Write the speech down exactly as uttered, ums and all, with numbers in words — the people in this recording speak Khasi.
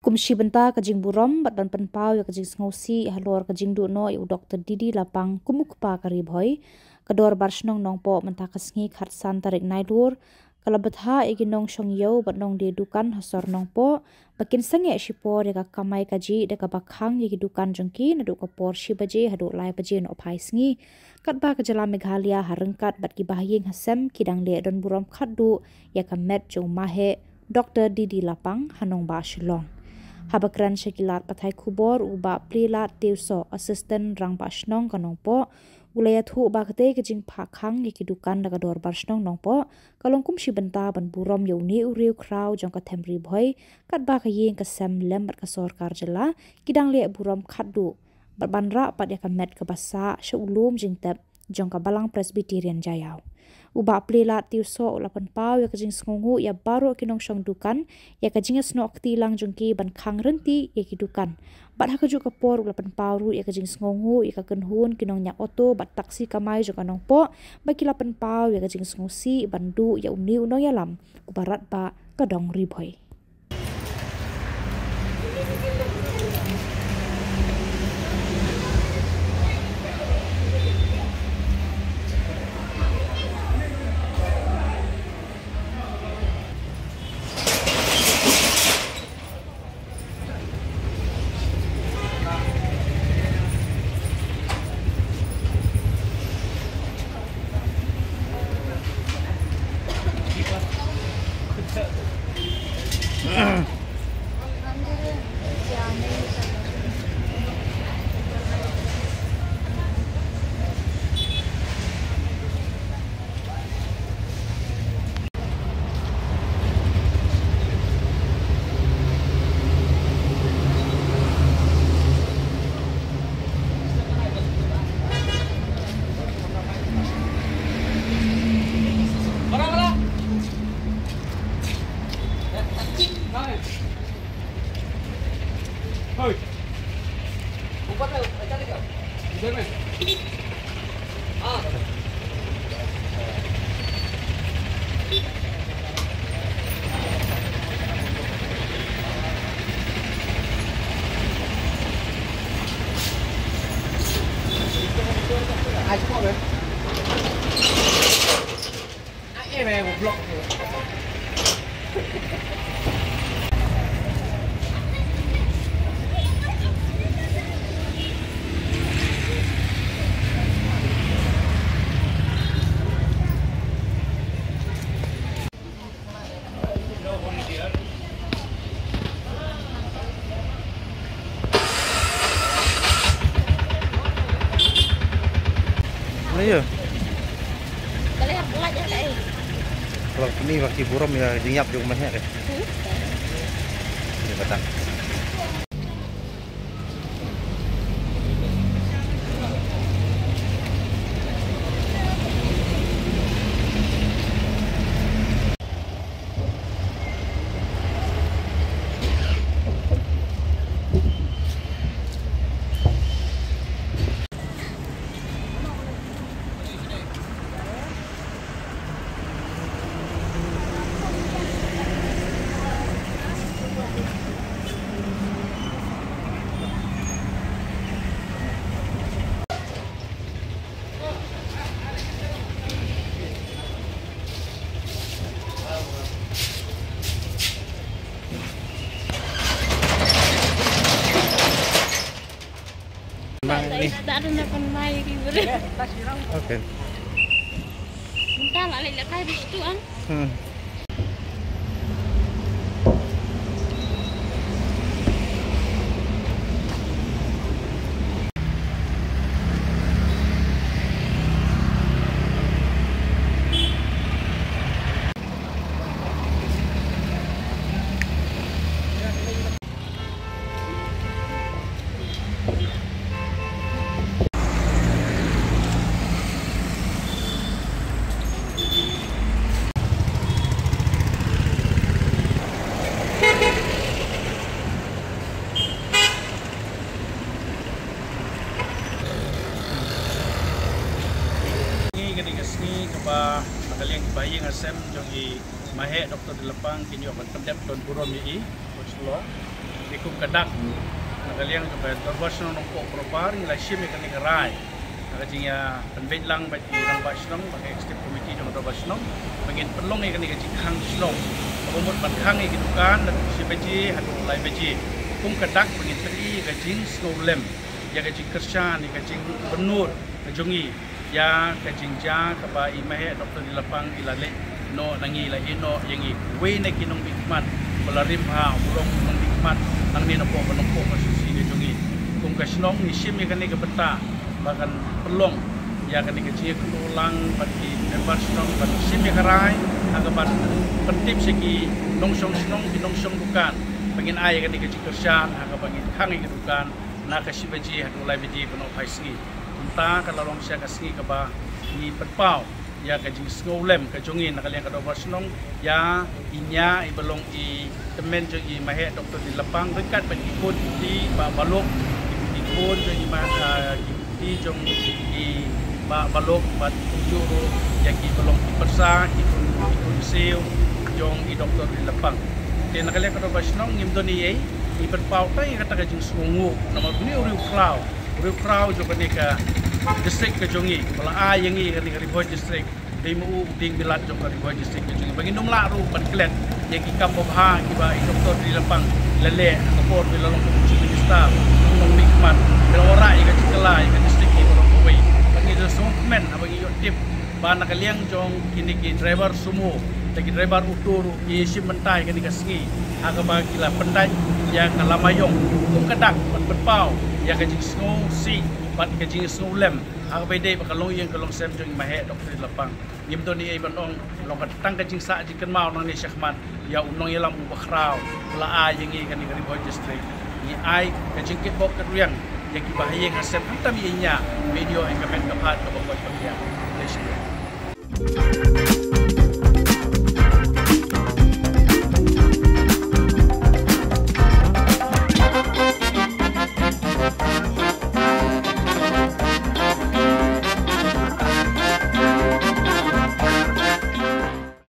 Kum shi bynta ka jingburom bad ban pynpaw ïa ka jingsngewsih halor ka jingduh noh ïa u Doktor D D Lapang kum u kpa ka Ri Bhoi, ka Dorbar Shnong Nongpoh mynta ka sngi khatsan tarik Nailur ka la bthah ïa ki nongshong ïew bad nongdie dukan ha sor Nongpoh ba kin sangeh shipor ïa ka kamai kajih da kaba khang ïa ki dukan jong ki naduh ka por shi baje haduh lai baje nohphai sngi, katba ka jylla Meghalaya ha ryngkat bad ki bahaïing hasem ki dang leh donburom khatduh ïa ka met jong u Maheh Doktor D D Lapang ha nongbah Shillong. Haba kren sha ki lad pathai khubor, u Bah Plielad Tiewsoh, Assistant Rangbah Shnong ka Nongpoh, u la ïathuh ba katei ka jingphah khang ïa ki dukan da ka Dorbar Shnong Nongpoh ka long kum shi bynta ban burom ïa une u riewkhraw jong ka them Ri Bhoi, katba ka ïing ka sem lem bad ka sorkar jylla ki dang leh burom khatduh bad ban rah pat ïa ka met kaba sah sha u lum jingtep jong ka Balang Presbyterian Jaiaw. U Bah Plielad Tiewsoh u la pynpaw ïa ka jingsngewnguh ïa baroh ki nongshong dukan ïa ka jingïasnoh kti lang jong ki ban khang rynti ïa ki dukan. Bad ha kajuh ka por u la pynpaw ruh ïa ka jingsngewnguh ïa ka kynhun ki nongñiah auto bad taxi kamai jong ka Nongpoh ba ki la pynpaw ïa ka jingsngewsih ban duh ïa une u nongïalam uba radbah ka dong Ri Bhoi. Ayo. Kalau ni baki burom ïa jingïap jong mah ïa. Ini batang. Mang ni. Tak ada nak main di mana. Okey. Minta lah lek lek kai tu ah. Hmm. Ngi ka dei ka sngi kaba na ka liang ba ïing hasem jong i Maheh Doktor Delapang ki ïoh ban pyndep don burom ïa i. Shlong. Dei Ka dak na ka liang jong ka Dorbar Shnong Nongpoh Proper ngi la shim ïa kane ka rai ha ka jingïa pynbeit lang bad ki rangbah shnong bad ka executive committee jong ka Dorbar Shnong ba ngin pynlong ïa kane ka jingkhang shnong kaba mut ban khang ïa ki dukan naduh shi baje haduh lai baje. Kum ka dak ba ngin pyni ïa ka jingsngewlem, ïa ka jingkyrshan, ïa ka jingbynnud ka jong ngi ïa ka jingjia kaba i Maheh Doktor Ri Lapang i la leh noh na ngi, la ïeh noh ïa ngi. Uwei na ki nongmihkhmat ba la rim ha u long nongmihkhmat nangne napoh ka Nongpoh constituency ka jong ngi. Kum ka shnong ngi shim ïa kane ka bynta ba kan pynlong ïa kane ka jingïakynduh lang bad ki member shnong ban shim ïa ka rai ha kaban pyntip sha ki nongshong shnong, ki nongshong dukan ba ngin ai ïa kane ka jingkyrshan ha kaba ngin khang ïa ka dukan na ka shi baje haduh lai baje ban ong phai sngi. Kumta ka la long sha ka sngi kaba ngi pynpaw ïa ka jingsngewlem ka jong ngi na ka liang ka Dorbar Shnong ïa i nia i ba long i tymmen jong i Maheh Doktor Ri Lapang ryngkat bad ki khun ki kti Bah Baluk, ki khun jong i Mah, ah, ki kti jong i Bah Baluk bad kumjuh ruh ïa ki ba long ki pyrsa, ki khun, ki khun siew jong i Doktor Ri Lapang. Te na ka liang ka Dorbar Shnong ngim don ei ei, ngi pynpaw tang ïa kata ka jingsngewnguh namar une u riewkhraw, u riewkhraw jong kane ka district ka jong ngi ba la ai ïa ngi kane ka Ri Bhoi District. Dei ma u u dieng bilat jong ka Ri Bhoi District ka jong ngi ba ngin ym lah ruh ban klet ïa ki kam babha kiba i Doktor Ri Lapang la leh ha ka por ba la long kum u Chief Minister, u nongmihkhmat, ba la wanrah ïa ka jingkylla ïa ka district ngi baroh kawei. Ba ngi da sngewkmen haba ngi ïoh tip ba na ka liang jong kine ki driver sumo, da ki driver auto ruh ki shim bynta ïa kane ka sngi ha kaba ki la pyndait ïa ka lama ïong kum ka dak ban pynpaw ïa ka jingsngewsih bad ka jingsngewlem ha kaba ïadei bad ka longïing ka longsem jong i Maheh Doktor Ri Lapang. Ngim don ei ei ban ong, long ka tang ka jingsah jingkynmaw nangne shakhmat ïa u nongïalam uba khraw u la ai ïa ngi kane ka Ri Bhoi District. Ngi ai ka jingkitbok kitrwiang ïa kiba ha ïing ha sem, khamtam ïa i nia ba ïoh ïa ka met ka phad kaba koit ba khiah. Khublei shibun.